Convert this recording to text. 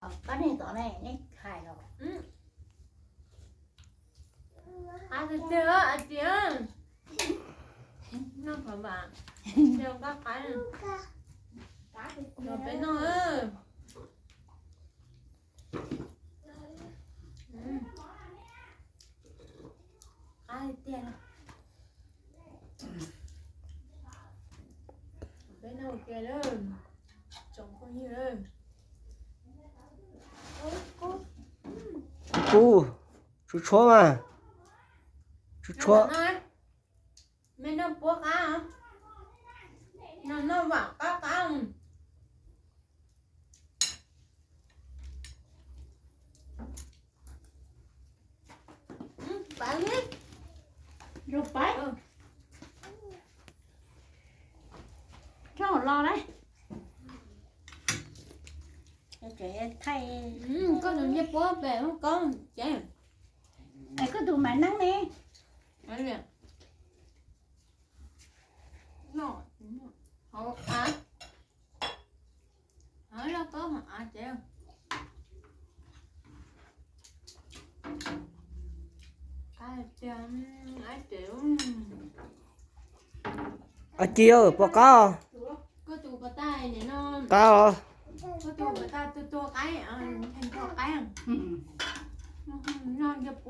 Koj nej tod ne, nej hais los. Qab tiag tiag, hais tias noj qhov vam, qab qab, los peb noj. Qab tiag tiag. Peb noj ua ke lawm, tsoom phooj ywg. Kub, tshuav tshuav mas, tshuav tshuav. Mej noj puab qab, noj vam qab qab. Rau pab, rau los lawm. Koj tus nyiaj puab pem lub koob ces, koj tus mam neeb ne. Hauv av, hauv lub koob hauv av ces. Qab tiag, qab tiag. Ab ci, pom qab os. Koj tus pos tas no, qab os. Koj tus pos tas tua tua qaib, nrog qaib, nrog npua.